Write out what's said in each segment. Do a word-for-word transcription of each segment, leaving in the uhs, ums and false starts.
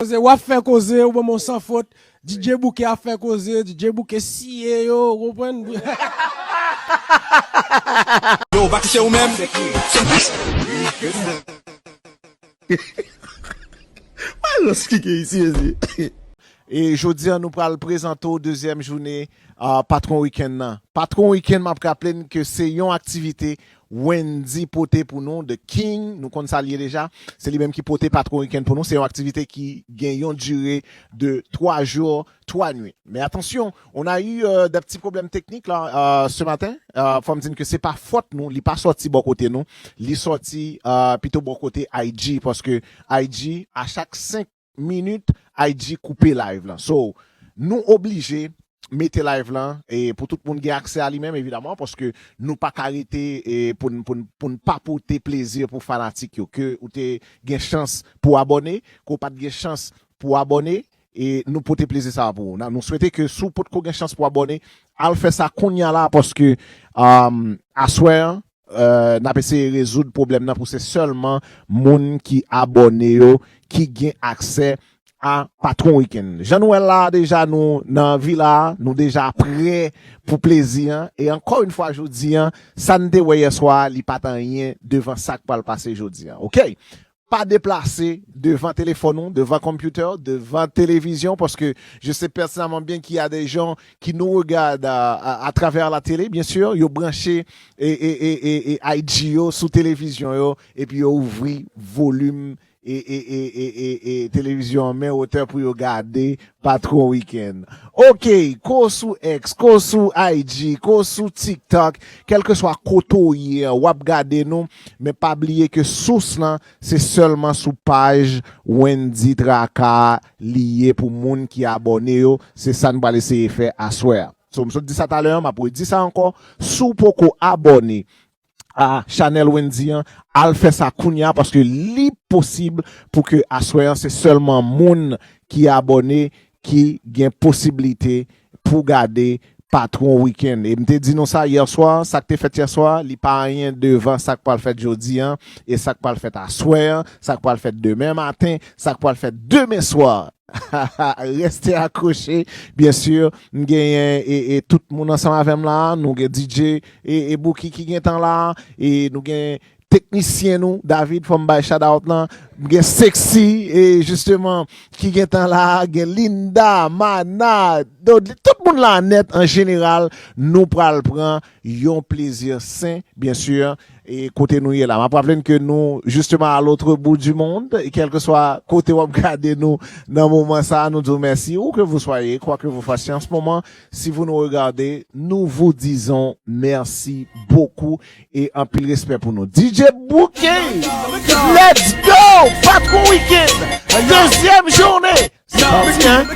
Koze, w ap fè koze, ou ban m yon san fot. D J Bouke ap fè koze, D J Bouke siye yo, ou konprann? Yo, Baky se ou menm. Mwen rans kike isi, mesye. E jodi a, nou pral prezante w dezyèm jounen uh, Patwon Weekend nan. Patwon Weekend, m ap raple n ke se yon aktivite Wendy pote pou nou, The King, nou konn sa l ye deja. Se li menm ki pote Patwon Weekend pou nou. Se yon aktivite ki gen yon dire de twa jou, twa nuit. Men atansyon, on a eu uh, de pti pwoblèm teknik la uh, ce matin. Uh, fò m di n ke se pa fòt nou, li pa sòti bò kote nou, li sòti uh, pito bò kote I G, paske I G, a chak senk minit, I G koupe live lan. So, nou oblije mete live lan e pou tout moun gen aksè a li menm, evidaman, paske nou pa ka rete e pou n pou n pou n pa pote plezi pou fanatik yo. Ke ou te gen chans pou abòne, ke w pa t gen chans pou abòne, e nou pote plezi sa a pou ou. Nou swete ke si w potko gen chans pou abòne, al fè sa kounye a la, paske um, aswè an, uh, n ap eseye rezoud pwoblèm nan pou se sèlman moun ki abòne yo ki gen aksè a Patwon Weekend. Jan nou wè l la deja, nou nan vila a, nou deja prè pou plezi an. E ankò yon fwa jodi an, sa n te wè yèswa a, li pa t anyen devan sa k pral pase jodi an. Oke? Pa deplase devan telefòn ou, devan konpitè, devan televizyon, paske je sais pertinemment bien qu'il y a des gens qui nous regardent à, à, à travers la télé, bien sûr, yo branche e, e, e, e, e I G yo sou televizyon yo, epi yo ouvri volim e, e, e, e, e, e televizyon an men wotè pou yo gade Patwon Weekend. Oke, ko sou X, ko sou I G, ko sou TikTok, kèlkeswa kote w ye, w ap gade nou, men pa bliye ke sous lan, se sèlman sou paj Wendy Traka li ye pou moun ki abòne yo, se sa n pral eseye fè aswè a. So, m sot di sa talè an, m ap redi sa ankò, si w poko abòne a chanèl Wendy an, al fè sa kounye a, paske li posib pou ke aswè an se sèlman moun ki abòne ki gen posiblite pou gade Patwon Weekend. E m te di nou sa yèswa, sa k te fèt yèswa, li pa anyen devan sa k pral fèt jodi an, e sa k pral fèt aswè an, sa k pral fèt demen maten, sa k pral fèt demen swa. Reste akroche, byen si, m genyen e, e tout moun ansanm avè m la, nou gen D J e, e Bouki ki gentan la, e nou gen teknisyen nou, David, fò m bay shout out lan, m gen Sexy, e jisteman, ki gentan la, gen Linda, Mana, Dodly, tout moun la nèt an jeneral, nou pral pran yon plezi sen, byen si, e kote nou ye la. M ap raple n ke nou, justement, à l'autre bout du monde, e kèlkeswa kote w ap gade nou nan moman sa a, nou di w mèsi, où que vous soyez, quoi que vous fassiez en ce moment, si vous nous regardez, nous vous disons merci beaucoup e anpil respè pou nou. D J Bouki, let's go! Patwon Weekend, dezyèm jounen! Sa w di, hein?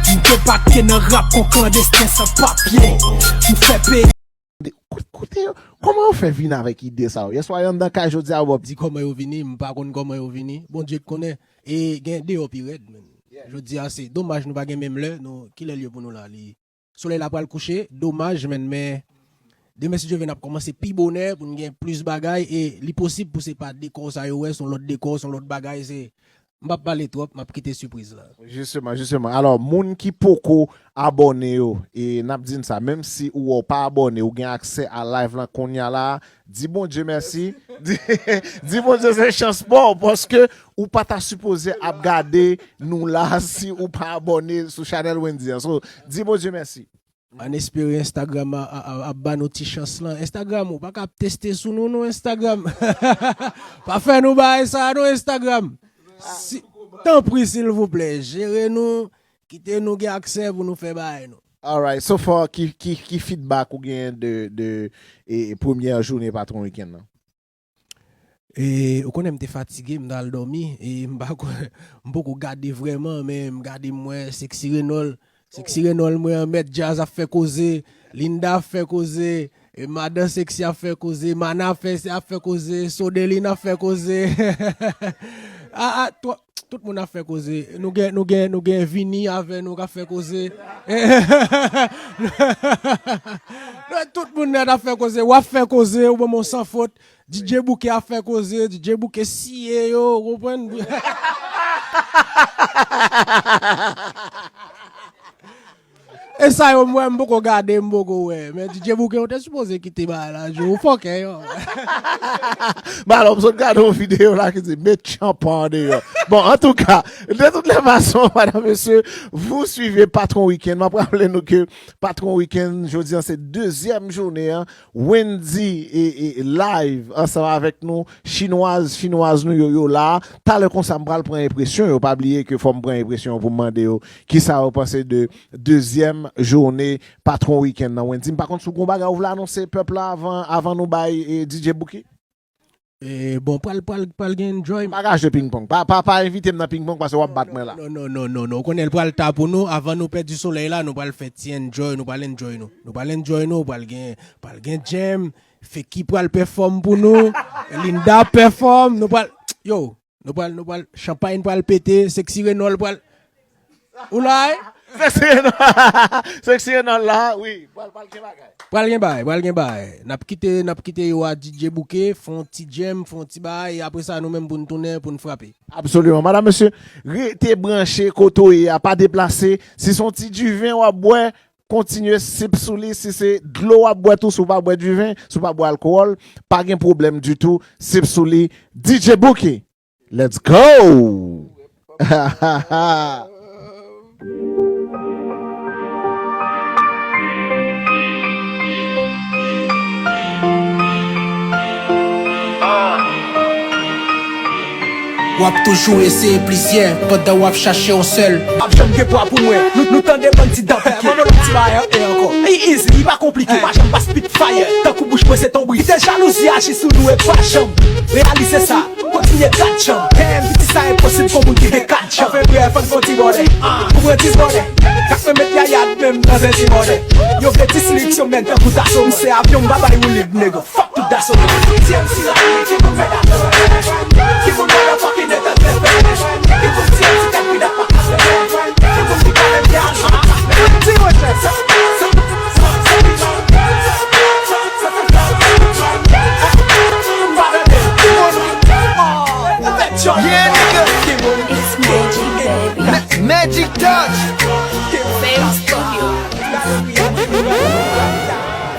M debake nan rap kon klandesten san papye. M fè peyi. Kote yo? Kòman yo fè vin avèk ide sa yo? Yèswa yo anndan kay, jodi a yo ba w. Di kòman yo vini, m pa konn kòman yo vini. Bondye k konnen. E gen deyò pi rèd, menn. Jodi a se domaj nou pa gen menm lè, nou, kilè l ye pou nou la? Li, solèy la pral kouche, domaj, menn, men demen, si Dye vle, n ap kòmanse pi bonè pou n gen plis bagay, e li posib pou se pa dekò sa yo wè, se yon lòt dekò, se yon lòt bagay, se, m p ap pale twòp, m ap kite sipriz la. Jisteman, jisteman. Alò, moun ki poko abòne yo, e n ap di n sa, menm si ou wè w pa abòne, ou gen aksè a live lan kounye a la, di Bondye mèsi. Di, di Bondye se chans pa w, paske ou pa ta sipoze ap gade nou la si ou pa abòne sou chanèl Wendy an. So, di Bondye mèsi. An espere Instagram a, a, a, ap ba nou ti chans lan. Instagram, ou pa ka ap teste sou nou, non, Instagram. Pa fè nou bagay sa, non, Instagram. Si, tanpri, silvouplè, jere nou, kite nou gen aksè pou nou fè bagay nou. Alright, so far, ki, ki, ki feedback ou gen de, de e, e premyè jounen Patwon Weekend lan? E, ou konnen m te fatige, m t al dòmi, e m pa ko-, m poko gade vrèman, men m gade m wè Sexy Renol, Sexy Renol mwen an, mèt djaz ap fè koze, Linda ap fè koze, e madan Sexy ap fè koze, Mana ap fè, ap fè koze, Sodeline ap fè koze. A, a, twa- tout moun ap fè koze. Nou gen, nou gen, nou gen Vini avè nou k ap fè koze. Tout moun nèt ap fè koze. W ap fè koze, ou ban m yon san fot. D J Bouke ap fè koze. D J Bouke siye yo, ou konprann? E sa yo, mwen, m poko gade, m poko wè. Men D J Bouke, ou te sipoze kite bagay la, Djo. Ou fòkè, yo. Malòm, sot gade yon videyo la ki di, met chanpan an deyò. Bon, antouka, de toutes les façons, madame, messieurs, vous suivez Patron Week-end. M ap raple nou ke Patron Week-end, jodi an, se dezyèm jounen an. Wendy e, e live ansanm avèk nou, chinwaz, chinwaz nou yo, yo la. Talè konsa, m pral pran enpresyon yo. Pa bliye ke fò m pran enpresyon yo pou m mande yo kisa yo panse de dezyèm jounen Patron Week-end nan. Wendy, m pa konn si w gon bagay ou vle anonse pèp la avan, avan nou bay, e, D J Bouke? E, bon, pral, pral, pral gen enjoy. M pa ka jwe ping pong. Pa, pa, pa envite m nan ping pong paske w ap bat mwen la. Non, non, non, non, non. Ou konnen l pral ta pou nou. Avan nou pèdi solèy la, nou pral fè ti enjoy. Nou pral enjoy nou. Nou pral enjoy nou. Pral gen, pral gen Jem. Feki pral pèfòm pou nou. Linda pèfòm. Nou pral, yo, nou pral, nou pral, chanpay pral pete. Sexy Renol pral. Ou la, wi? Sexy Renol, Sexy Renol la, wi. Pral, pral gen bagay. Pral gen bagay, pral gen bagay. N ap kite, n ap kite yo a D J Bouke, fè yon ti Jem, fè yon ti bagay, e apre sa, nou menm pou n tounen, pou n frape. Absoliman. Madam, mesye, rete branche kote w ye a, pa deplase. Si se yon ti diven w ap bwè, kontinye sip sou li. Si se dlo w ap bwè tou, si w pa bwè diven, si w pa bwè alkowòl, pa gen pwoblèm ditou, sip sou li. D J Bouke, let's go! W ap toujou eseye plizyè pandan w ap chache yon sèl. P ap janm gen pwa pou mwen. Nou, nou tande bann ti dan pike. Ban nou lòt ti bagay e ankò. Li easy, li pa konplike. Pa janm pa spit fire. Tankou bouch mwen se tonbri. Kite jalouzi aji sou nou e pa janm reyalize sa. Kontinye kat janm. Damn, piti sa enposib pou moun ki gen kat janm. Anfen brèf, ann fè yon ti bòdè. Pou pran dis bòdè. Kat mwen met yaya menm nan zen ti bòdè. Yo vle dis liks yo men tankou taso. M se avyon, m pa bay woulib, nèg. Fuck tout daso. Ki pou tyè m si la ki pou fè daso. Ki pou motherfucking entertainment. Ki pou tyè m si tèt pidap pa ka fè. Ki pou ki pa menm ki ajan. Ti mwen chè. Yeah, nigga. It's Magic, baby. Ma- Magic Touch. Fame Studio.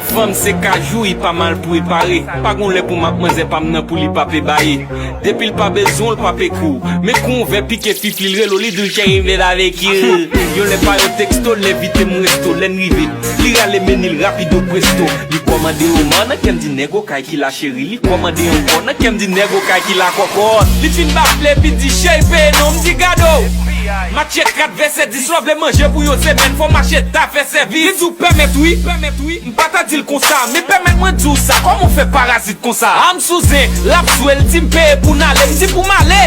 Fanm se kajou, li pa mal prepare. Pa gon lè pou m ap manzè pa m nan pou li pa pe baye. Depi l pa bezwen w, l pa pe kou. Men kou yon vè pike fifli, l rele w, li di w cheri m vle babekyou. Yon lè pa yon teksto, l envite m resto. Lè n rive, li rale meni l rapido presto. Li kòmande oman nan kè m di nèg okay ki la cheri. Li kòmande ankò nan kè m di nèg okay ki la kòkòt. Li fin bafle epi di cheri peye non, m di gade w. Matye kat vèsè dis, w ap vle manje pou yon semèn, fò w mache ta fè sèvis. Li di w pèmèt wi, pèmèt wi. M pa ta di l konsa, men pèmèt mwen di w sa, kòman w fè parazit konsa? A m sou zen, l ap swe, l di m peye pou n ale, m di pou m ale.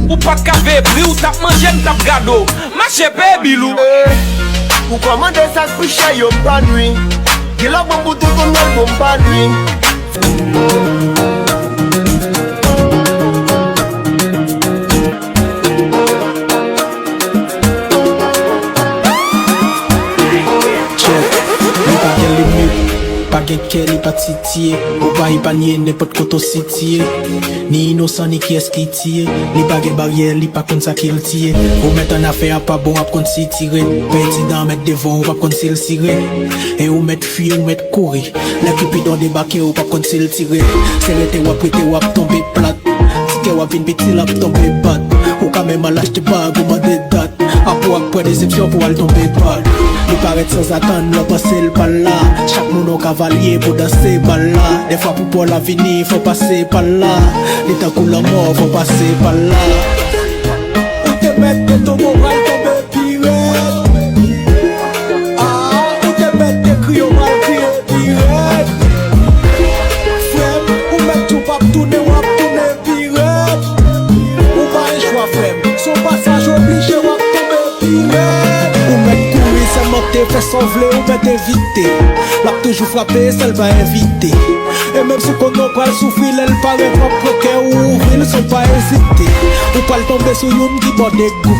Ou pa t ka veye pri, ou t ap manje, m t ap gade w. Mache peye bil ou. Ou kòmande sa k pi chè yo pa nwi. Gen lè w pran pou tout ou nèl bon pa nwi. Check. Li pa gen limit, pa gen kè, li pa t sitiye. Ou pa epanye nenpòt kote w sitiye. Ni inosan, ni kiyès ki tiye. Li pa gen baryè, li pa konn sa ki l tiye. Ou mèt annafè a pa bon, w ap konn sitire. Pèdi dan mèt devan, w p ap konn si l sire. E ou mèt fiye, ou mèt kouri. Lè Cupidon debake, ou p ap konn si l tire. Se rete w ap rete, w ap tonbe plat. Ti kè w ap vin piti, l ap tonbe bat. Ou ka menm al achte bag, ou mande dat. Apre w ap pran desepsyon pou w al tonbe bat. Li parèt sanzatann, lè w panse l pa la. Chak moun yon kavalye pou danse bal la. Dèfwa pou pòl la vini, fò pase pa la. Li tankou lanmò, fò pase pa la. Ou te mèt te tonbe, w pral tonbe pi rèd. Ah, ou te mèt te kriye, w pral kriye pi rèd. Frè m, ou mèt di w p ap tounen, w ap tounen pi rèd. Ou pa gen chwa, frè m. Se yon pasaj oblije, w ap tonbe pi rèd. Ou mèt kouri, sèlman te fè sa w vle, ou mèt evite. L ap toujou frape, sèl pa evite. E menm si w konnen w pral soufri, lè l parèt w ap pran kè w, ouvri l san w pa ezite. Ou pral tonbe sou youn ki ba w degou.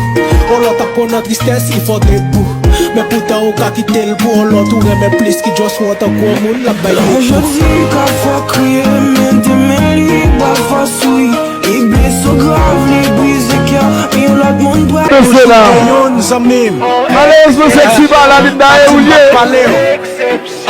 On lòt ap pran nan tristès, li fè w debou. Men poutan ou ka kite l pou on lòt ou renmen plis ki just wè w tankou on moun l ap bay degou. Jodi m ka fè w kriye, men demen li pral fè w souri. Li blese w grav, li brize kè w, men yon lòt moun pral. Pèse la. Youn zanmi m. Alèz pou sèksi pa la vin daye ou ye.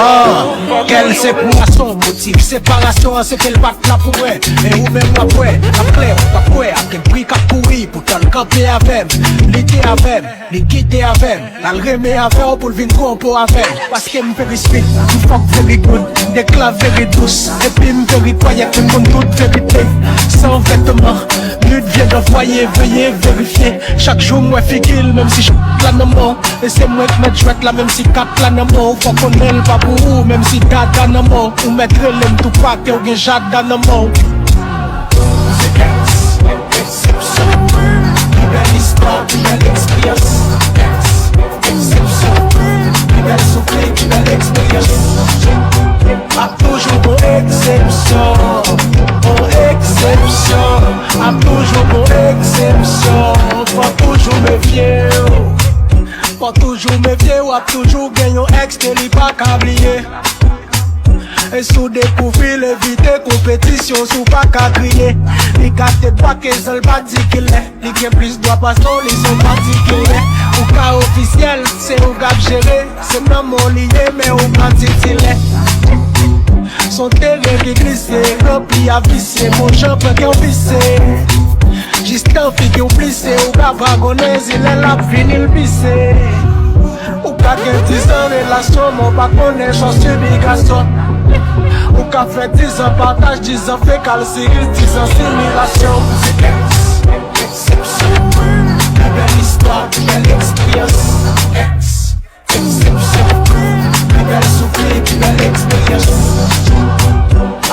Ah, kè l se pou gason motif. Separasyon an se ke l pa t la pou mwen. Men ou menm w ap wè, ap klè, ou p ap kwè ak yon pri k ap kouri. Poutan l kanpe avè m, li te avè m, li kite avè m. L al renmen avè w pou l vin konpo avè m. Paske m very sweet, m fòk very good, m dekla very dous. Epi m very quiet, m konn tout verite. San vètman, nid vye nan fwaye, veye verifye. Chak jou m wè figi l, menm si ch la nan men w. E se mwen k mèt jwèt la, menm si kat la nan men w. Fò konnen l pa pou ou, menm si dada nan men w. Ou mèt rele m tou pa ke w gen jada nan men w. Se Kèks, eksepsyon. Pi bèl istwa, pi bèl eksperyans. Kèks, eksepsyon. Pi bèl soufle, pi bèl eksperyans. Ap toujou gon eksepsyon, gon eksepsyon. Ap toujou gon eksepsyon. Fò toujou mefye w. Fò toujou mefye w, ap toujou gen yon èks ke li pa ka bliye. E si w dekouvri l, evite konpetisyon si w pa ka kriye. Li gate dwa ke zan l pa di ki lè. Li gen plis dwa pase w, li se yon patikilè. Ou ka ofisyèl, se ou k ap jere. Se nan men w li ye, men ou pa titilè. Se yon teren ki glise, ranpli a visye, gon jan pran kè w pise. Jis tan figi w plise, ou ka pa konnen si lè l ap fini l pise. Ou ka gen dizan relasyon, men w pa konnen jan w sibi gason. Ou ka fè dizan pataj, dizan fekal, siris, dizan similasyon. Se Kèks, eksepsyon. Pi bèl istwa, pi bèl eksperyans. Kèks, eksepsyon. Pi bèl soufle, pi bèl eksperyans.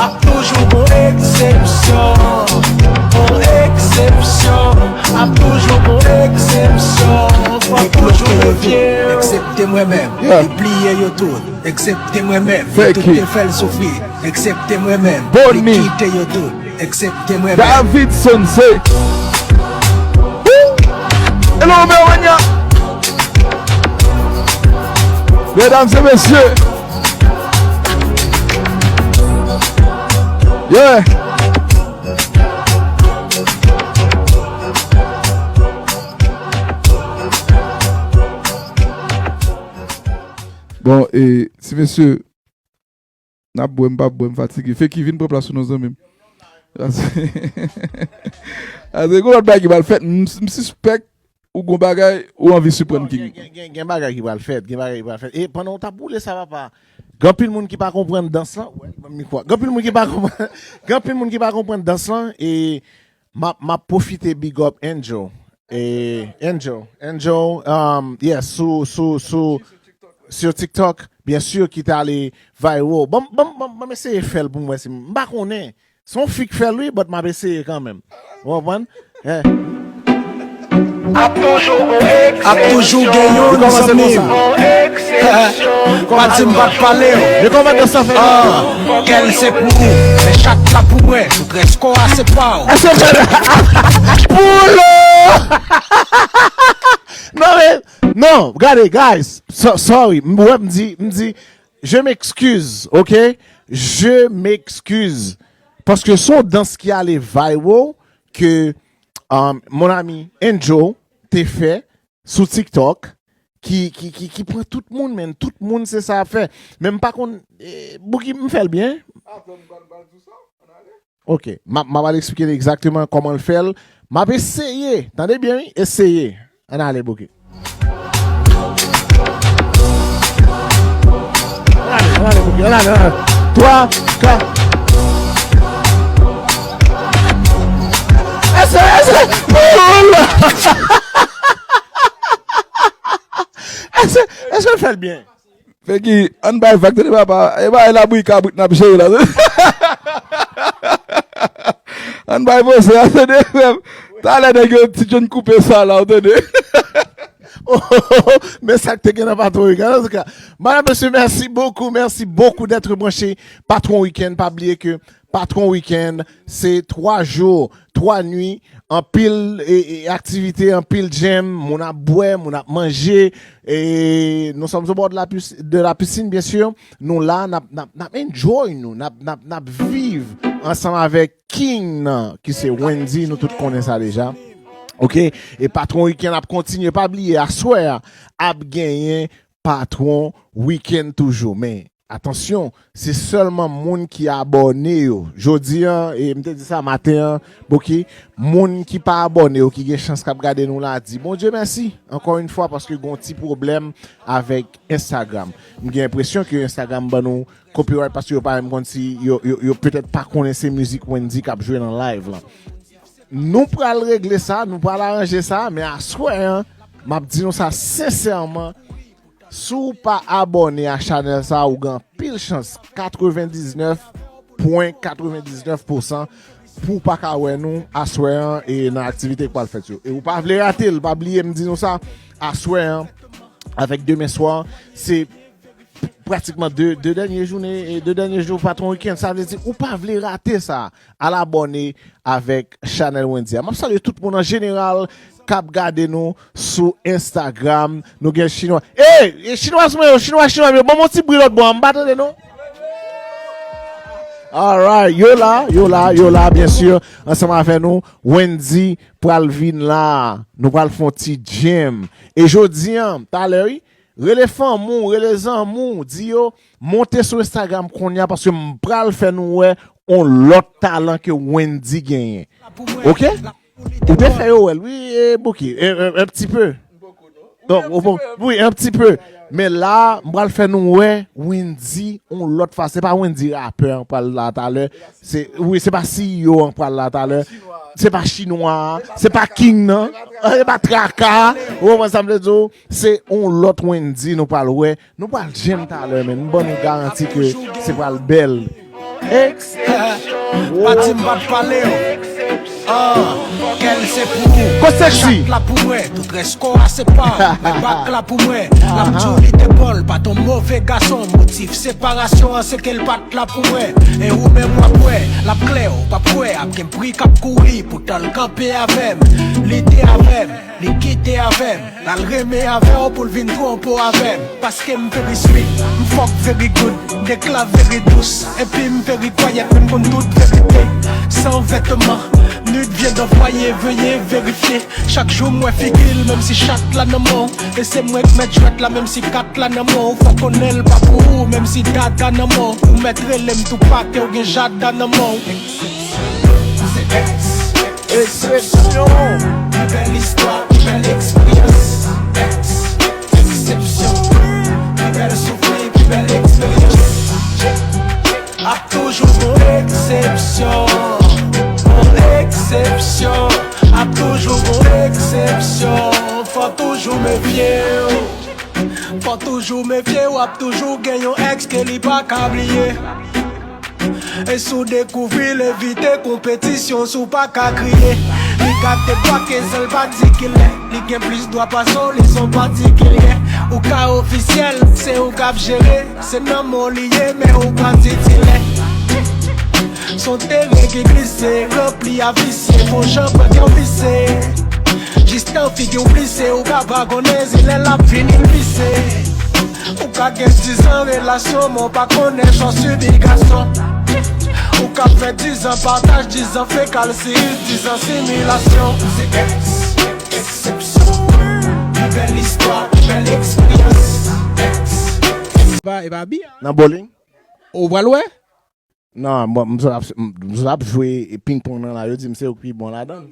Ap toujou gon eksepsyon, gon eksepsyon. Ap toujou gon eksepsyon. Fò toujou mefye w. Eksepte mwen menm. Yeah. Li bliye yo tout. Eksepte mwen menm. Yo tout te fè l soufri. Eksepte mwen menm. Li kite yo tout. Eksepte mwen menm. Davidson se. Woo! Hello, Melania. Medam e mesye. Yeah. Bon, e, ti mesye, n ap bwè, m p ap bwè, m fatige. Feki, vin pran plas ou non, zanmi m. Ase, ase, gon lòt bagay ki pral fèt. M, m sispèk ou gon bagay ou anvi siprann King. Gen, gen, gen, gen bagay ki pral fèt, gen bagay ki pral fèt. E pandan w t ap boule sa, papa, gen anpil moun ki pa konprann dans lan. Wè, ban m mikwo a. Gen anpil moun ki pa konprann, gen anpil moun ki pa konprann dans lan, e m ap, m ap pwofite big up Angel. E, Angel, Angel, um, yeah, sou, sou, sou, sur TikTok, byen si, ki t ale viral. Ban m, ban m, ban m, ban m eseye fè l pou m wè si m, m pa konnen. Se yon fi k fè l, wi, but m ap eseye kanmenm. Ou konprann? Eh. Ap toujou gen yon zanmi m. Pa di m pa t pale w. Kè l se pou ou, men chat la pou mwen. Tout rès kò a se pa w. Èske fè Boulo? Non, men, non, gade, guys. So-, sorry. M, wè, m di, m di, je m'excuse, ok? Je m'excuse. Paske se yon dans ki ale viral ke, um, mon ami Angel te fè sou TikTok ki, ki, ki, ki pran tout moun, men tout moun se sa ap fè. Men m pa konn, eh, Bouki, m fè l byen? Ok, m ap, m ap al eksplike n egzakteman kòman l fè l. M ap eseye, tande byen, wi, eseye. Ann ale, Bouki. Ann ale, ann ale, Bouki, ann ale, ann ale. Twa, kat. Èske, èske, oh la! Èske, èske l fè l byen? Feki, ann bay vag, tande papa. E bay labri kabrit n ap jere la. Ann bay poze a, tande frè m. Talè nèg yo ti John koupe sa la, w tande. Oh, oh, oh, oh, men sa k te gen nan Patwon Weekend. Antouka, madam, mesye, mèsi bokou, mèsi bokou d'être branché. Patwon Weekend, pa bliye ke Patwon Weekend, se twa jou, twa nwi, anpil e, e, aktivite, anpil jam, moun ap bwè, moun ap manje. E nous sommes au bord de la pis- de la piscine, bien sûr. Nou la, n ap, n ap, n ap enjoy nou, n ap, n ap, n ap viv ansanm avèk King nan, ki se Wendy, nou tout konnen sa deja. Ok? E Patwon Weekend ap kontinye. Pa bliye, aswè a ap genyen Patwon Weekend toujou. Men, atansyon, se sèlman moun ki abòne yo. Jodi an, e m te di sa maten an, Bouki, moun ki pa abòne yo, ki gen chans k ap gade nou la, di Bondye mèsi, ankò yon fwa, paske gon ti pwoblèm avèk Instagram. M gen enpresyon ke Instagram ban nou copyright paske yo pa menm konn si yo, yo, yo petèt pa konnen se mizik Wendy k ap jwe nan live lan. Nou pral regle sa, nou pral aranje sa, men aswè an, m ap di nou sa sensèman, si w pa abòne a chanèl sa, ou gen anpil chans, katrevendiznèf pwen katrevendiznèf pousan, pou w pa ka wè nou aswè an e nan aktivite k pral fèt yo. E ou pa vle rate l, pa bliye m di nou sa, aswè an, avèk demen swa, se pratikman de, de dènye jounen, e de dènye jou Patwon Weekend. Sa vle di, ou pa vle rate sa. Al abòne avèk chanèl Wendy a. M ap salye tout moun an jeneral k ap gade nou sou Instagram. Nou gen Chinwa. Ey, e Chinwaz mwen yo, Chinwa, Chinwa yo, ban m yon ti bri lòt bò a, m pa tande non. Alright, yo la, yo la, yo la, byen si. Ansanm avè nou, Wendy pral vin la. Nou pral fè yon ti jam. E jodi an, talè, wi, rele fanmi w, rele zanmi w, di yo, monte sou Instagram kounye a, paske m pral fè nou wè yon lòt talan ke Wendy genyen. Ok? Ou te fè yo wè l, wi, e, Bouki, e, e, un petit peu. Donk, ou bon, wi, un petit peu. Men la, m pral fè nou wè Wendy yon lòt fwa. Se pa Wendy rapè an pral la talè. Se, wi, se pa C E O an pral la talè. Se pa chinwa a. Se pa King nan. Se pa Traka. Ou konprann sa m vle di w? Se yon lòt Wendy nou pral wè. Nou pral jam talè, men m ban nou garanti ke se pral bèl. Eksepsyon. Pa di m pa t pale w. Ah, kèl se pou ou. Kot Sexy? Chat la pou mwen, tout rès kò a se pa w. Men bak la pou mwen. L ap di w li te bon, l pa t yon move gason. Motif separasyon an se ke l pa t la pou mwen. E ou menm w ap wè, l ap klè, ou p ap kwè, ap gen bri k ap kouri, poutan l kanpe avè m. Li te avè m. Li kite avè m, l al renmen avè w pou l vin twonpe w avè m. Paske m very sweet, m fuck very good. M dekla very dous, epi m very quiet, men m konn tout verite. San vètman, nude vient d'envoyer, veuillez vérifier. Chak jou m wè figi l, menm si chat la nan men w. E se mwen k mèt jwèt la, menm si kat la nan men w. Fò konnen l pa pou ou, menm si dada nan men w. Ou mèt rele m tou pake, ou gen jada nan men w. Se ex. Eksepsyon. Pi bèl istwa, pi bèl eksperyans. Ex. Eksepsyon. Pi bèl souvni, pi bèl eksperyans. Ap toujou gon eksepsyon. Gon eksepsyon. Ap toujou gon eksepsyon. Fò toujou mefye w. Fò toujou mefye w, ap toujou gen yon ex ke li pa ka bliye. E si w dekouvri l, evite konpetisyon si w pa ka kriye. Li ka debake san l pa di kilè. Li gen plis dwa pase w, li se yon patikilye. Ou ka ofisyèl, se ou k ap jere. Se nan men w li ye, men ou pa titilè. Se yon teren ki glise, ranpli a visye. Fò jan pran kè w vise. Jis tan figi w plise, ou ka vagonnen, zilè l ap vini l pise. Ou ka gen dizan relasyon, men w pa konnen jan w sibi gason. Ou ka fè dizan pataj, dizan fekal, siris, dizan similasyon. Se ex, eksepsyon. Pi bèl istwa, pi bèl eksperyans. Ex. E pa, e pa bi a. Nan bowling? Ou pral wè? Non, bon, m sot ap, m sot ap jwe ping pong nan la, yo di m se ou ki pi bon ladan l.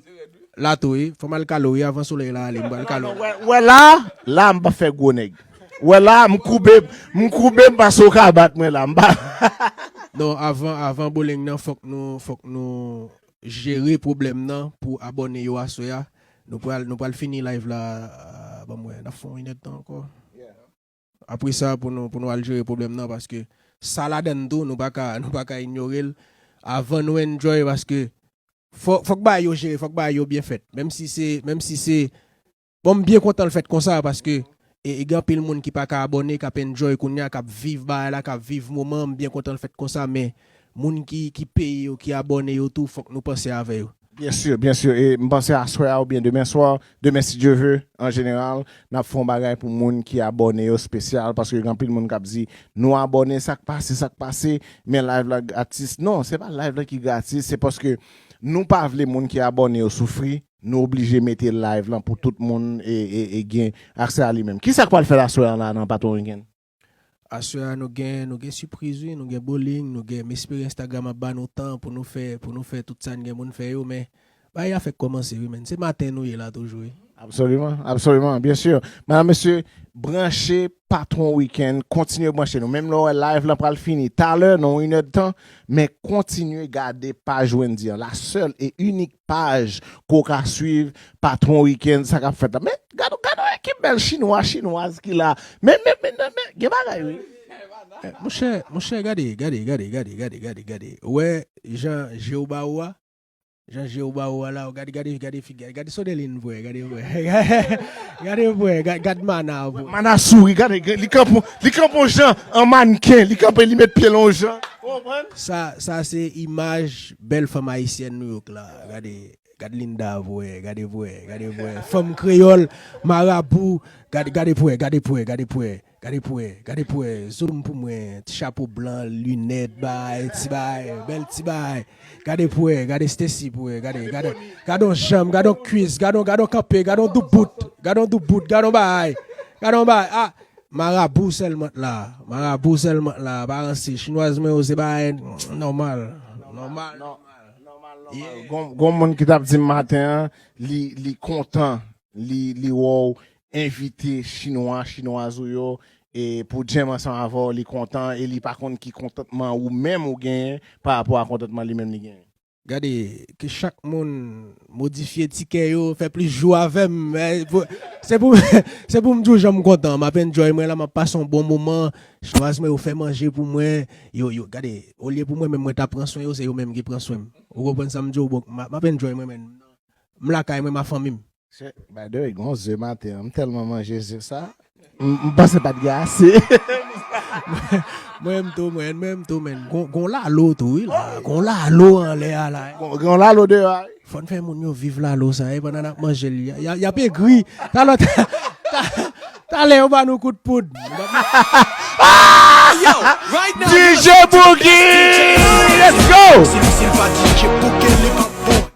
La tou, wi. Fò m al kalo, wi, avan solèy la ale, m pral kalo. Wè, wè la, la m pa fè gwo nèg. Wè la, m koube, m koube m pase w ka bat mwen la, m pa. Non, avan, avan bowling nan, fòk nou, fòk nou jere pwoblèm nan pou abòne yo aswè a. Nou pral, nou pral fini live la, ban m wè, n ap fè yon inèdtan ankò. Apre sa, pou nou, pou nou al jere pwoblèm nan, paske sa ladann tou, nou pa ka, nou pa ka inyore l. Avan nou enjoy, paske fò, fòk bagay yo jere, fòk bagay yo byen fèt. Menm si se, menm si se Bon, m byen kontan l fèt konsa paske e, e gen anpil moun ki pa ka abòne, k ap enjoy kounye a, k ap viv bagay la, k ap viv moman an, m byen kontan l fèt konsa, men moun ki, ki peye yo, ki abòne yo tou, fòk nou panse avè yo. Byen si, byen si. E m panse aswè a oubyen demen swa, demen si Dye ve, an jeneral, n ap fè yon bagay pou moun ki abòne yo espesyal, paske gen anpil moun k ap di, nou abòne, sa k pase, sa k pase, men live la gratis. Non, se pa live la ki gratis, se paske nou pa vle moun ki abòne yo soufri, nou oblije mete live lan pou tout moun e, e, e gen aksè a li menm. Kisa k pral fèt aswè a la nan Patwon Weekend? Aswè a nou gen, nou gen sipriz wi, nou gen bowling, nou gen, m espere Instagram ap ba nou tan pou nou fè, pou nou fè tout sa n gen pou n fè yo, men bagay a fèk kòmanse wi, men se maten nou ye la toujou wi. Absoliman, absoliman, byen si. Medam, mesye, branche Patwon Weekend, kontinye branche nou. Menm lè w wè live lan pral fini talè, nan yon inèdtan, men kontinye gade paj Wendy an, la sèl e inik paj ke w ka swiv, Patwon Weekend, sa k ap fèt la. Men, gade, gade yon ekip bèl chinwa, chinwaz ki la. Men, men, men, men, men, gen bagay wi. Eh, monchè, monchè, gade, gade, gade. Ou wè jan je w ba ou a? Jan je w ba ou a la, gade, gade, gade figi, gade Sodelin vre, gade vre. Gade vre, gade, gade Mana vre. Mana souri, gade, li kanpe, li kanpe yon jan, an mannken, li kanpe, li met pye l yon jan. Ou konprann? Sa, sa se imaj bèl fanm ayisyèn Nouyòk la. Gade, gade Linda vre, gade vre, gade vre. Fanm kreyòl, marabou, gade, gade vre, gade vre, gade vre. Gade pou wè, gade pou wè, zoom pou mwen, ti chapo blan, linèt, bay, ti bay, bèl ti bay. Gade pou wè, gade Stacy pou wè, gade, gade, gade yon janm, gade yon kwis, gade yon, gade yon kanpe, gade yon doubout, gade yon doubout, gade yon bay, gade yon bay. Ah, marabou sèlman t la, marabou sèlman t la, pa ranse. Chinwaz mwen yo se bay nòmal, nòmal, nòmal, nòmal, nòmal. Yeah. Gon, gon moun ki t ap di m maten an, li, li kontan, li, li wè w envite chinwa, chinwaz ou yo, e pou djèm ansanm avè w, li kontan, e li pa konn ki kontantman ou menm ou genyen pa rapò a kontantman li menm li genyen. Gade, ke chak moun modifye ti kè yo, fè plis jou avè m. Eh, pou, se pou, se pou m di w jan m kontan. M ap enjoy mwen la, m ap pase yon bon moman. Chinwaz mwen yo fè manje pou mwen. Yo, yo, gade, olye pou mwen menm mwen ta pran swen yo, se yo menm ki pran swen m. Ou konprann sa m di w? Bon, m ap, m ap enjoy mwen menm. M lakay mwen, m a fanmi m. Se, by the way, gon ze maten an, m tèlman manje ze sa, m, m panse pa t gen ase. Mwen menm tou, mwen, mwen menm tou, men. Gon, gon lalo tou, wi, la. Gon lalo anlè a, la. Gon, gon lalo deyò a, wi. Fò n fè moun yo viv lalo sa, e pandan n ap manje l, y a, y a, y ap egri. Talè, ta, ta, talè, yo ba nou kout poud. Ah! Yo, right now, D J Boogie! Let's go! Si, si l pa D J Boogie, li pa bon.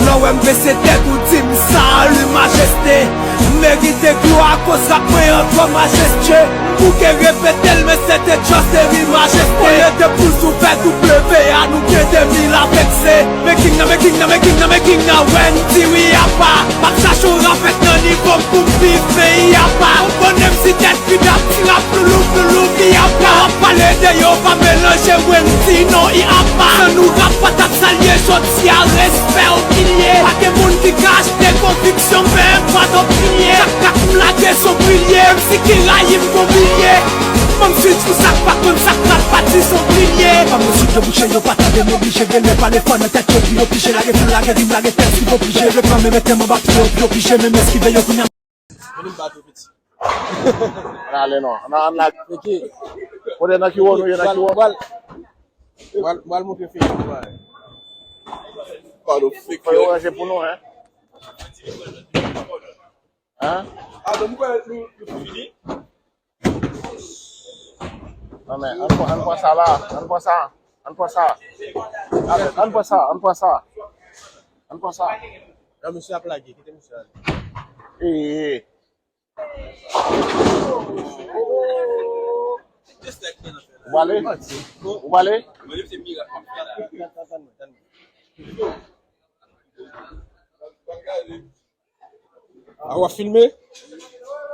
Lè w wè m bese tèt, ou di m, "Salut, majeste." M merite glwa akoz rap mwen an twò majestye. M bouke repete l, men se te just a ri, majeste. Olye de pouz ouvè W A, nou gen de mil avèk se. Men king nan, men king nan, men king nan, men king nan, Wendy, wi, apa. M ap chache yon rap fèt nan nivo m pou m viv peyi apa. Yon bon M C tèt pidap, ti rap loulou, loulou, wi, apa. W ap pale de yo, pa melanje Wendy, non, i apa. San nou rap pa t ap salye jodi a, respè o pilye. Pa gen moun ki ka achte konviksyon, men pa t o pilye. Chak kat m lage son pilye, M C ki rayi m gon milye. Ban m switch pou sa k pa konn sa k pral pati son pilye. Ban m yon switch de bouche, yo pa tande m oblije rele pale fò nan tèt yo pou yo pije lage fou, lage rim, lage tèt, si bon pije reklame, mete m anba pye yo pou yo pije menm eskive yo kounye a. Vin bat yo piti. Ann ale non, ann, ann la. Kote nan ki wò nou ye, nan ki wò? Bal, bal, bal montre feyè nou bay. Bal fake. Fò yo ranje pou nou, en. Hein? Ah, donc, pourquoi nous, nous finissons? Non, men, ann pran, ann pran sa la, ann pran sa, ann pran sa. Ann pran sa, ann pran sa. Ann pran sa. Non, misye ap lage, kite misye ale. Eh, eh. Ou prale? Ou prale? A, w ap filme?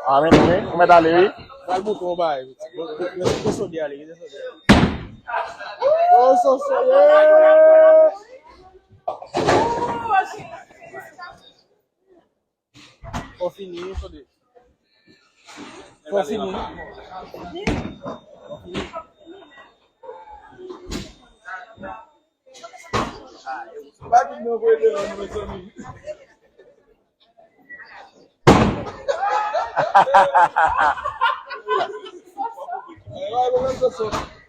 A, men, men, ou mèt ale, wi. Pral bouke yon bagay. Kite Sode ale, kite Sode ale. Oh, so, so, yeah! Fò fini, Sode. Fò fini. Fò fini. Pa di non voye devan nou, mezanmi.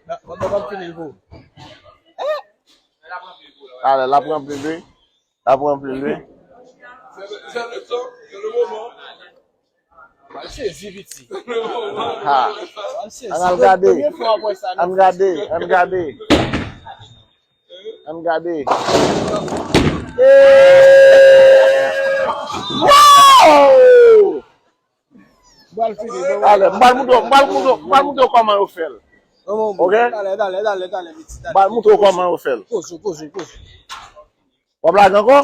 Talè, l ap ranpli l wi. L ap ranpli l wi. L ap ranpli l wi. Al sezi piti. Ha. Al sezi. Ann al gade. Premye fwa mwen sa. Ann gade, ann gade. Ann gade. Eee! Wow! Bal fini. Talè, m pral montre w, m pral montre w, m pral montre w kòman yo fè l. Ok? Talè, talè, talè, talè, piti, talè. M pral montre w kòman yo fè l. Poze, poze, poze. W ap lage ankò?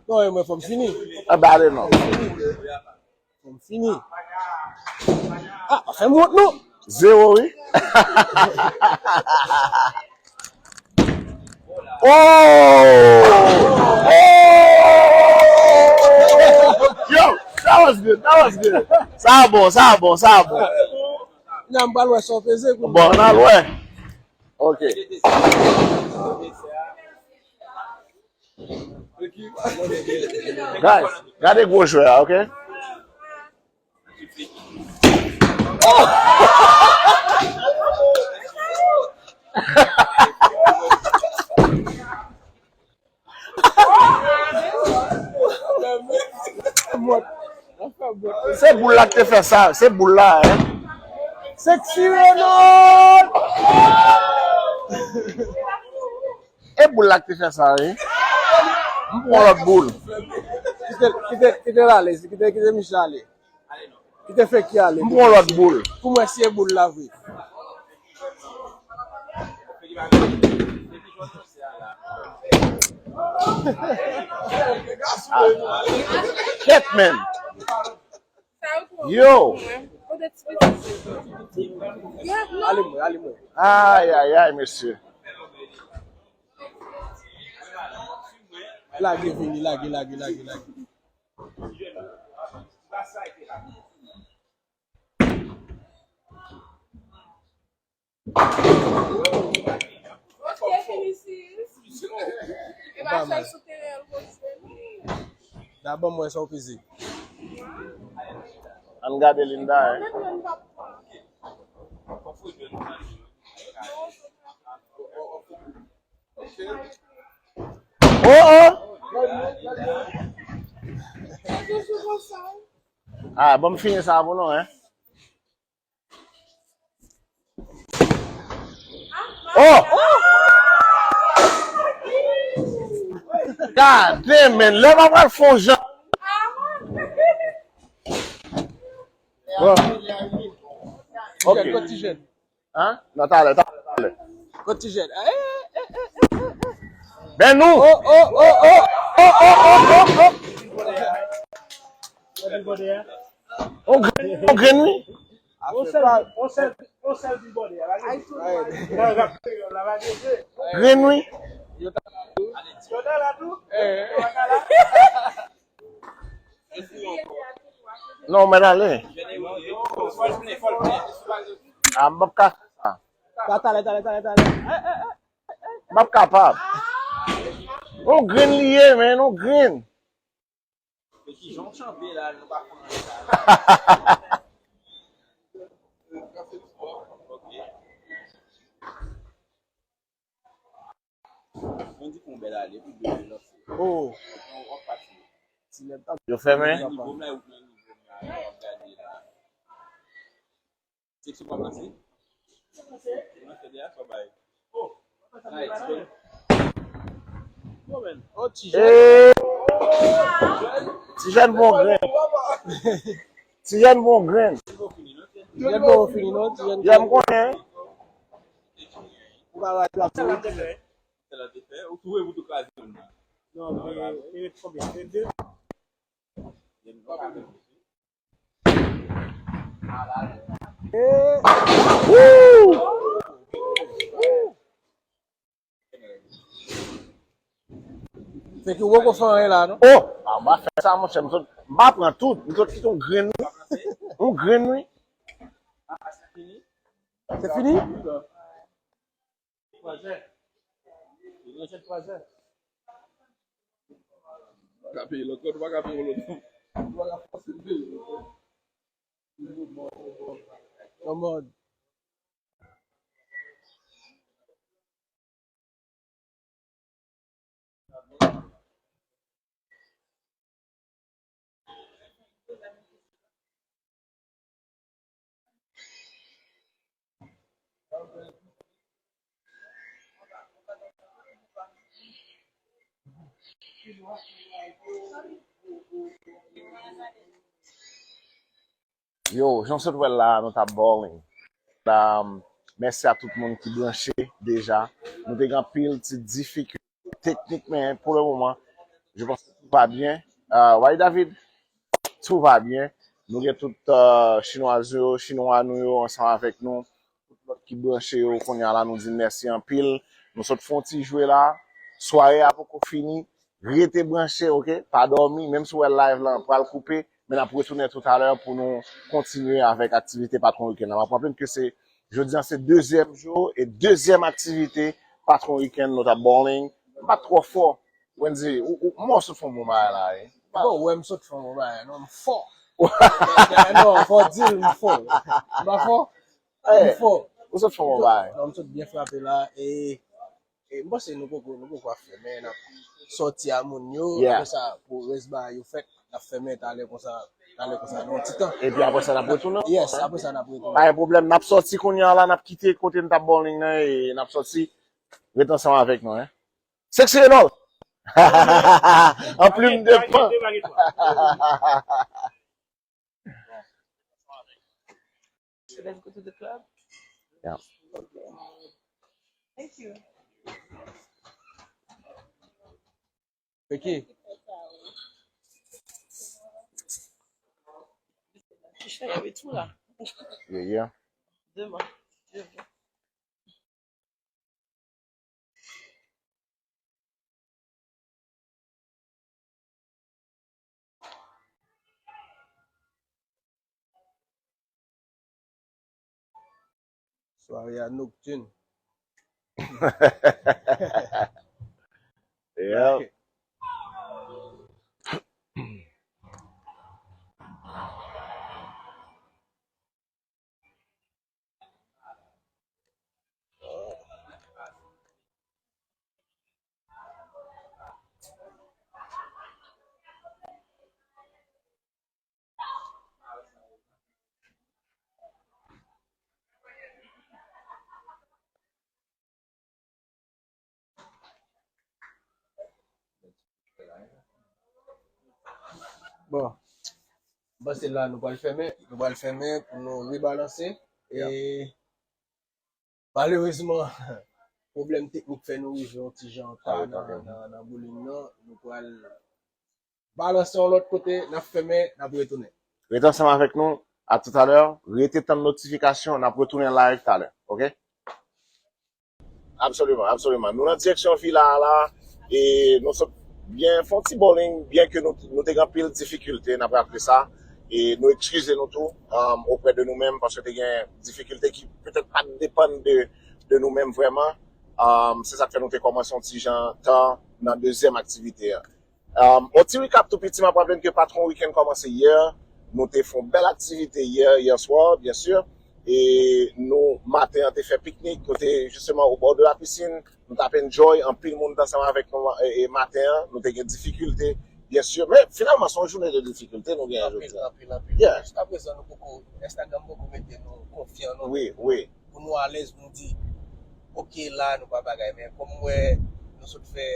Non, e mwen, fò m fini. Enben, ale non. Fò m fini. Ah, pa fè m wont, non. Zewo, wi. Oh! Oh! Yo, that was good, that was good. Sa bon, sa bon, sa bon. Nan, m pral wè sa w peze kounye a. Bon, n al wè. Ok. Guys, gade gwo jwè a, ok? Se boul la ki te fè sa, se boul la, hein? Sexy Renaud! E boul la ki te fè sa, wi. M pran lòt boul. Kite, kite, kite l ale, kite, kite Michel ale. Kite Feki ale. M pran lòt boul. Pou mwen, si e boul la vre. Kèt, menn. Yo! Ale mwen, ale mwen. Ay, ay, ay, mesye. Lage, vini, lage, lage, lage, lage. Ok, fini, sis. E pa chay sou teren an, l kontinye. Dabò, mwen sa w peze. Ann gade Linda, eh. Oh, oh! Ah, bon, m fini sa pou nou, hein. Oh! God damn, man. Lè m ap al fon jan. Bon. Ok. Hein? Non, talè, talè. Kot ti jèn? Eh, eh, eh, eh, eh, eh. Ben nou! Oh, oh, oh, oh! Oh, oh, oh, oh, oh! On grenn, on grenn, wi. On sèl, on sèl, on sèl bigòdè. Grenn, wi. Non, mèt ale. Ah, m p ap ka fè sa. Talè, talè, talè, talè. M p ap kapab. On grenn li ye, men, on grenn. Men kijan w chanpe la, nou pa konn anyen sa. Ok. Mwen di pou bèl ale, pou bèl lanse. Oh. Yon wòk pati. Ti nèg tap. Yo fèmen. Nivo m la, ou pran nivo m la, w ap gade la. Seksyon pa pase? Mwen fè de a, sa bay. Oh. Nice. Oh, man. Oh, ti jèn. Eh. Ti jèn bon grenn. Ti jèn bon grenn. Ti jèn bon fini, non? Ti jèn. Jèn konnen. Ou pa wè la. Ou tou wè pou tou kraze moun nan. Non, e, e ret konbyen? E de? Se ki ou poko fè anyen la, non? Oh! A, m pa fè sa, monchè. M sot, m pa pran tout. M sot kite yon grenn, wi. Yon grenn, wi. Se fini? Twa zè. Li manje twa zè. Ka peye lòt kò, nou pa ka peye lòt kò. Nou pa ka fòse l peye lòt kò. Kòman? Yo, jan w sot wè l la, nou t ap bowling. Um, mèsi a tout moun ki branche deja. Nou te gen anpil ti difikilte teknik, men pou le moman, je pense que tout va bien. Uh, Why David, tout va bien. Nou gen tout uh, chinwaz yo, chinwa nou yo ansanm avèk nou. Tout lòt ki branche yo, kounye a la, nou di mèsi anpil. Nou sot fè yon ti jwe la. Sware a poko fini. Rete branche, oke? Pa dòmi, menm si w wè live lan pral koupe, men n ap retounen toutalè pou nou kontinye avèk aktivite Patwon Wikenn nan. M ap raple n ke se, jodi a se dezyèm jou e dezyèm aktivite Patwon Wikenn, nou t ap bowling. M pa t twò fò. Wendy, ou, ou, m wè w sot fè yon bon bagay la, wi. Bon, ou wè m sot fè yon bon bagay, non, m fò. Non, fò di l m fò. M pa fò? M fò. Ou sot fè yon bon bagay. Non, m sot byen frape la, e E m panse nou poko, nou poko ap fèmen, n ap sòti a moun yo, yeah, apre sa, pou rès bagay yo fèt, n ap fèmen talè konsa, talè konsa, nan yon ti tan. Epi apre sa, n ap retounen? Yes, apre sa, n ap retounen. Pa gen pwoblèm, n ap sòti kounye a la, n ap kite kote n t ap bowling nan, e n ap sòti, ret ansanm avèk nou, hein. Sexy Renault! An plim de pan! So let's go to the club. Yeah. Okay. Thank you. Vicky. Chèche, y avait tout là. Yeah, yeah. Demain. Demain. Soirée à Nocturne. Yep. Bon, m panse la nou pral fèmen, nou pral fèmen pou nou rebalanse. E malerezman, pwoblèm teknik fè nou rive yon ti jan an ta nan, nan, nan bowling nan. Nou pral balanse yon lòt kote, n ap fèmen, n ap retounen. Rete ansanm avèk nou, atoutalè, rete tann notifikasyon, n ap retounen live talè, oke? Absoliman, absoliman. Nou nan direksyon vila a la, e nou sot byen fè yon ti bowling, byen ke nou, nou te gen anpil difikilte, n ap raple sa, e nou ekskize nou tou, um, oprè de nou menm, paske te gen difikilte ki petèt pa t depann de, de nou menm vrèman. Um, se sa k fè nou te kòmanse yon ti jan ta nan dezyèm aktivite a. Um, yon ti recap tou piti, m ap raple n ke Patwon Wikenn kòmanse yè. Nou te fè yon bèl aktivite yè, yè swa, byen si. E nou, maten an, te fè piknik, nou te jisteman au bord de la piscine. Nou t ap enjoy, anpil moun t ansanm avèk nou, e, e maten an. Nou te gen difikilte, byen si. Men finalman, se yon jounen de difikilte nou genyen jodi a. Anpil, anpil, anpil. Yeah. Jiskaprezan, nou poko, Instagram poko mete nou konfyan, non. Wi, wi. Pou nou alèz, nou di, oke, la, nou pa bagay. Men kòm m wè, nou sot fè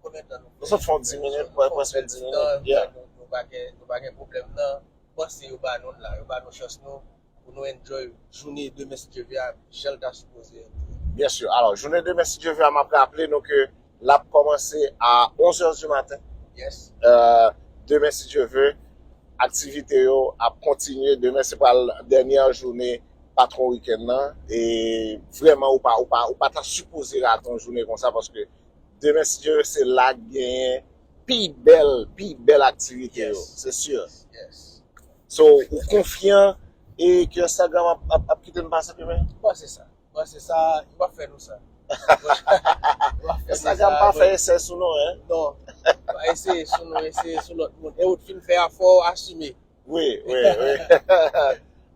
Konbyen tan nou fè? Nou sot fè yon dis minit, prè-, prèske dis minit, yeah. Nou, nou pa gen, nou pa gen pwoblèm nan. Panse yo ba nou l la, yo ba nou chans nou pou nou enjoy jounen demen si Dye vle a, jan l ta sipoze enjoy. Byen si. Alò, jounen demen si Dye vle a, m ap raple nou ke l ap kòmanse a onz heures du matin. Yes. Euh, demen si Dye vle, aktivite yo ap kontinye. Demen se pral dènyè jounen Patwon Wikenn nan. E vrèman, ou pa, ou pa, ou pa ta sipoze rate yon jounen konsa, paske demen, si Dye vle, se la k genyen pi bèl, pi bèl aktivite yo, se si. Yes. So, ou konfyan e ke Instagram ap, ap, ap kite n pase demen? M panse sa. M panse sa, yo p ap fè nou sa. Yo p ap fè nou sa. Instagram pa fè esè sou nou, hein? Non. Pa eseye sou nou, eseye sou lòt moun. E ou t fin fè afè w, asime. Wi, wi, wi.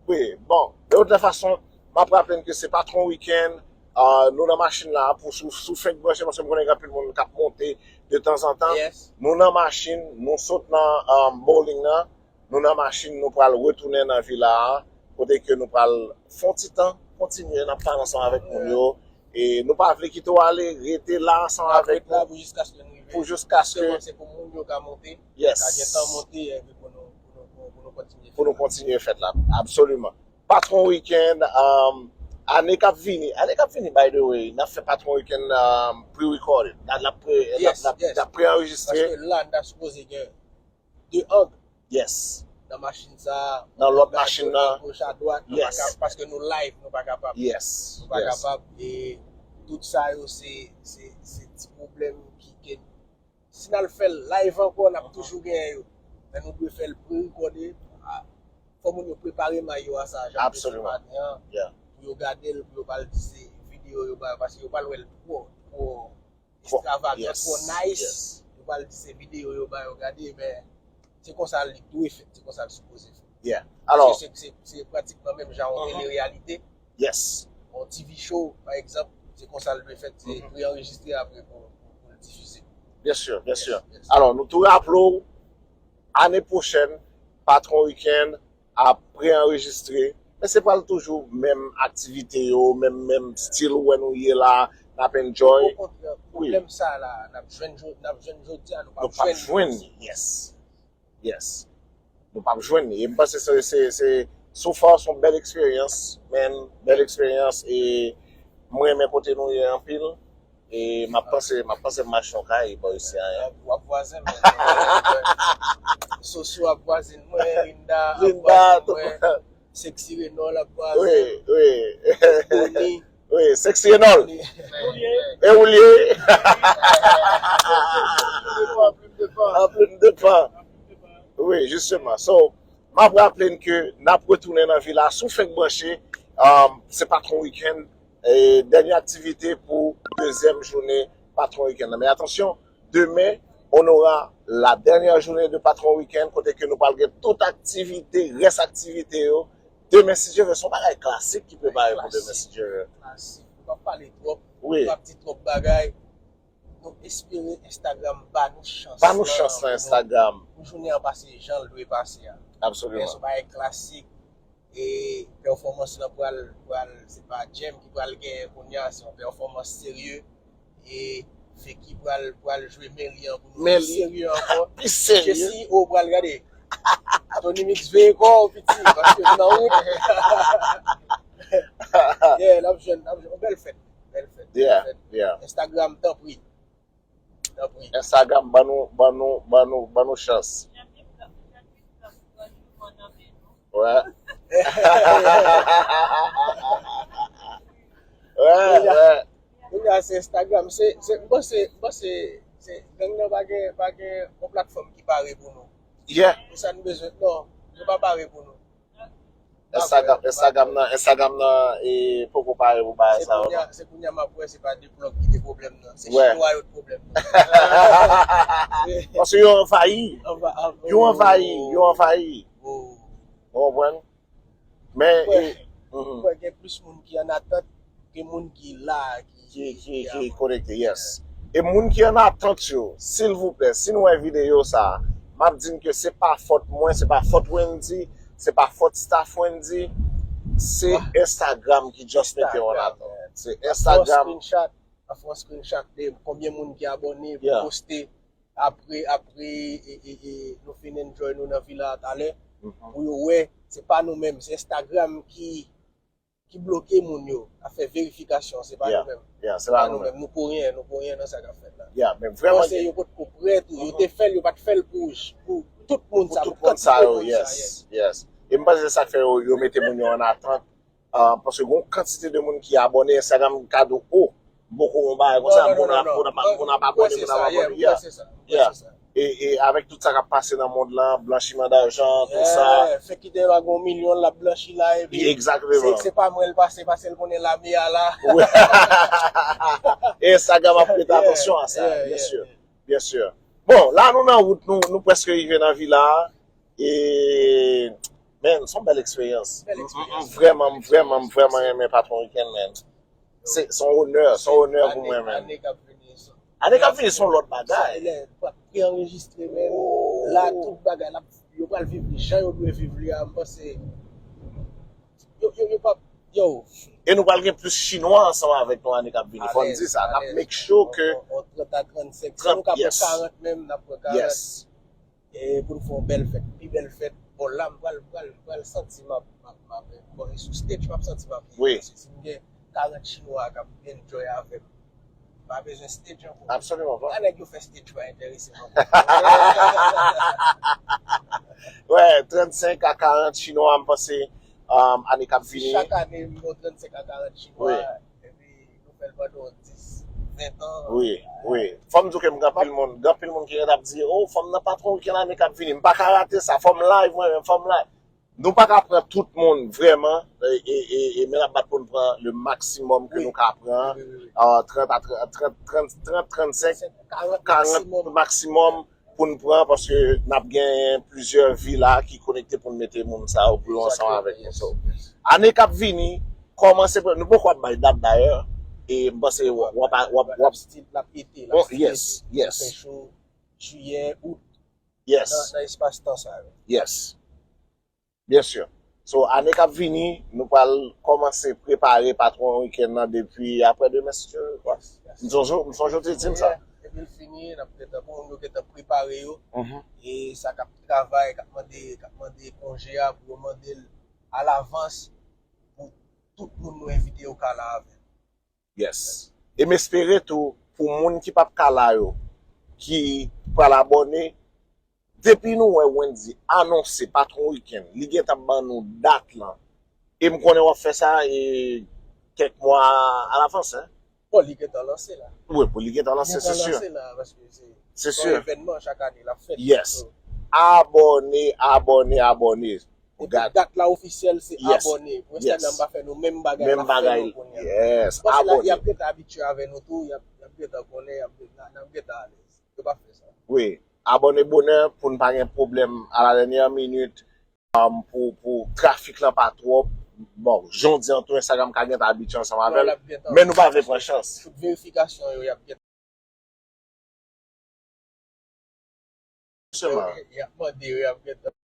Wi, bon, de toute façon, m ap raple n ke se Patwon Weekend. Ah, nou nan machin la pou sou, sou fèk branche, paske m konnen gen anpil moun k ap monte de tanzantan. Yes. Nou nan machin, nou sot nan um, bowling nan, nou nan machin, nou pral retounen nan vila a, kote ke nou pral fè yon ti tan, kontinye, n ap pale ansanm avèk moun yo. E nou pa vle kite w ale, rete la ansanm avèk la nou pou jiskaske nou rive. Pou jiskaske Justement, se pou moun yo ka monte, Yes. Ka gen tan monte, epi pou nou, pou nou, pou, pou nou kontinye. Pou nou kontinye fèt la. Absoliman. Patwon Weekend, um, ane k ap vini. Ane k ap vini, by the way, n ap fè Patwon Weekend um, pre-recorded. N ap, n ap pre, n ap, Yes, n ap, yes. N ap pre-anrejistre. Paske la, n ta sipoze gen de ang Yes. Nan machin sa, Nan lòt machin nan. Goch a dwat, nou Yes. pa kap, paske nou live, nou pa kapab. Yes. Nou pa Yes. Kapab. E tout sa yo, se, se, se ti pwoblèm ki gen. Si n al fè l live ankò, n ap toujou genyen yo. Men nou dwe fè l pre-recorded. Ah, fò moun yo prepare may yo a sa, jan m te di Absoliman. Maten an. Yeah. Pou yo gade l, pou yo pa al di se videyo yo ba yo, paske yo pa al wè l twò, twò Twò- ekstravagan, yes, twò nice. Yes. Yo pa al di se videyo yo ba yo gade, men se konsa li dwe fèt, se konsa l sipoze fèt. Yeah. Alò, Se, se, se pratikman menm jan yon Mhm. tele-reyalite. Yes. Yon T V show, pa egzanp, se konsa l dwe fèt, se Mhm. Pre-anrejistre apre pou, pou, pou l difize. Byen si, byen si. Yes, yes. Alò, nou tou raple w, ane pwochèn, Patwon Weekend ap pre-anrejistre. Men se pral toujou menm aktivite yo, menm, menm stil ou wè nou ye la, n ap enjoy. Okontrè, pwoblèm sa la, n ap jwenn, jodi- n ap jwenn jodi a, nou p Nou ap p ap jwenn. Jwenn li, yes. Yes. Nou p ap jwenn li. E m panse se, se, se, so far, se yon bèl eksperyans, man. Bèl eksperyans. E mwen renmen kote nou ye anpil. E m ap panse, m ap panse m achte yon kay bò isi a. W ap vwazen mwen. Soso ap vwazen mwen, Linda ap Linda, vwazen tout mwen, moun. Sexy Renol ap vwazen, Wi, wi. Tony. Wi, Sexy Renol. E ou l ye? A plim de pan. Wi, jisteman. So, m ap raple n ke n ap retounen nan vila sou fèk branche. Um, se Patwon Weekend. E dènye aktivite pou dezyèm jounen Patwon Weekend nan. Men atansyon, demen, on aura la dernière journée de Patwon Weekend, kote ke nou pral gen tout aktivite, rès aktivite yo. Demen, si Dye vle, se yon bagay klasik ki prepare pou demen, si Dye vle. Klasik. Nou p ap pale twòp, Wi. Nou p ap di twòp bagay. Nou espere Instagram ba nou chans. Ba nou chans nan Instagram. Pou jounen an pase jan l dwe pase a. Men Absoliman. se yon bagay klasik. E pèfòmans lan pral, pral, se pa Djem ki pral genyen kounye a, se yon pèfòmans serye. E Feki pral, pral jwe Meli an pou nou Meli. Serye ankò. Pi serye. Jesi, ou pral gade. Tony Mix, veye kò w, piti, paske nou nan wout. Yeah, n ap jwenn, n ap jwenn. Yon bèl fèt. Bèl fèt. Yeah, Bèl fèt. Yeah. Instagram, tanpri. Tanpri. Instagram, ban nou, ban nou, ban nou, ban nou chans. Wè. Wè, wè. Kounye a se Instagram. Se, se, m panse, m panse, se, gang nan pa gen, pa gen yon platfòm ki pare pou nou. Yeah. Pou sa nou bezwen, non, yo pa pare pou nou. Instagram, Instagram nan, Instagram nan, e poko pare pou bagay sa yo, non. Se kounye a m ap wè, se pa de blòg ki de pwoblèm nan. Se Wè. Chinwa yo de pwoblèm nan. Paske yo anvayi. Yo anvayi, yo anvayi. Oh. Ou konprann? Men, Wè. E, mhm. Kwè gen plis moun ki an atant ke moun ki la, ki, Ki, ki, ki konekte, yes. E moun ki an atant yo, silvouplè, si nou wè videyo sa, m ap di n ke se pa fòt mwen, se pa fòt Wendy, se pa fòt staff Wendy, se Instagram ki just mete yo an atant. Se Instagram. Screenshot, a fè yon screenshot de konbyen moun ki abòne, pou Yeah. Poste apre, apre e, e, e, nou fin enjoy nou nan vila a talè, Mhm. Pou yo wè, se pa nou menm, se Instagram ki, ki bloke moun yo, ap fè verifikasyon, se pa Yeah. Nou menm. Yeah, se pa nou menm. Nou pou ryen, nou pou ryen nan sa k ap fèt la. Yeah, men vrèman Panse yo potko prè tou, yo te fè l, yo pa t fè l pou, pou tout moun sa, Pou tout moun sa yo, yes, yes. E m panse se sa k fè yo, yo mete moun yo an atant. Ah, paske gon kantite de moun ki abòne, Instagram ka di w, oh, m poko yon bagay konsa, moun ap, moun ap, moun ap abòne, moun ap abòne. Yeah. Yeah. E, e avèk tout sa k ap pase nan mond lan, blanchiman dajan, tout sa. Fè kite la gon milyon l ap blanchi la, epi Exactement. Se, se pa mwen l pase, paske l konnen lame a la. E Instagram ap prete atansyon a sa, byen si. Byen si. Bon, la nou nan wout, nou, nou prèske rive nan vila a. E, men, se yon bèl eksperyans. Bèl eksperyans. M, m, m vrèman, m vrèman, m vrèman renmen Patwon Weekend, men. Se, se yon onè, se yon onè pou mwen, men. Ane k ap vini, se yon lòt bagay. Lè, w ap pre-anrejistre, men. La, tout bagay, la, yo pral viv li jan yo dwe viv li a, m panse. Yo, yo, yo p ap, yo. E nou pral gen plis chinwa ansanm avèk nou ane k ap vini. Fò n di sa. N ap make sure ke on, on, on trant a trannsenk. Si nou ka pran karant menm, n ap pran karant. E pou n fè yon bèl fèt, pi bèl fèt. Bon, la, m pral, m pral, m pral santi m ap, m ap, m ap, bon, e sou stage, m ap santi m ap byen. Paske si m gen karant chinwa k ap enjoy avè m, m pa bezwen stage ankò. Absoliman pa. Sa nèg yo fè stage pa enterese m ankò. Wè, trannsenk a karant chinwa, m panse, um, ane k ap vini. Si chak ane, m gen trannsenk a karant chinwa, epi nou fè l pandan yon dis, ven tan. Wi, wi. Fò m di w ke m gen anpil moun, gen anpil moun ki ret ap di, "Oh, fò m nan Patwon Weekend ane k ap vini." M pa ka rate sa, fò m live mwen menm, fò m live. Nou pa ka pran tout moun vrèman, e, e, e, e, men n ap bat pou n pran le maksimòm ke nou ka pran. Ah, trant a trant, trant, trant, trant, trannsenk, karant maksimòm pou n pran, paske n ap gen plizyè vila ki konekte pou n mete moun sa yo pou yo ansanm avèk nou. So, ane k ap vini, kòmanse pre-, nou poko ap bay dat dayè, e m panse w ap, w ap, w ap, w ap, yes, yes. Jiyè, out, nan, nan espas tan sa yo. Yes. Byen si. So, ane k ap vini, nou pral kòmanse prepare Patwon Weekend nan depi aprè demen, si Dye vle. M sonje, m sonje w te di m sa. Depi l fini, n ap gentan, pou moun yo gentan prepare yo. E sa k ap travay, k ap mande, k ap mande konje a, pou yo mande l alavans, pou tout moun nou envite yo ka la avè n. Yes. E m espere tou, pou moun ki p ap ka la yo, ki pral abòne, depi nou wè Wendy anonse Patwon Weekend, li gentan ban nou dat lan. E m konnen w ap fè sa, e, kèk mwa alavans, en. Bon, li gentan lanse la. Wi, pou li gentan lanse, se si. Gentan lanse la, paske se, se yon evènman chak ane l ap fèt. Yes. So, abòne, abòne, abòne. Epi dat la ofisyèl, se abòne. Pou Instagram pa fè nou menm bagay l ap fè nou kounye a. Yes, abòne. Y ap gentan abitye avè nou tou, y ap, y ap gentan konnen, y ap, n ap gentan alèz. Yo pa fè sa. Wi, abòne bonè pou n pa gen pwoblèm a la dènyè minit, um, pou, pou trafik lan pa twòp. Bon, jan w di an tou, Instagram ka gentan abitye ansanm avè l, men nou pa vle pran chans. Tout verifikasyon yo, y ap gentan. Sèlman. Y ap mande yo, y ap gentan.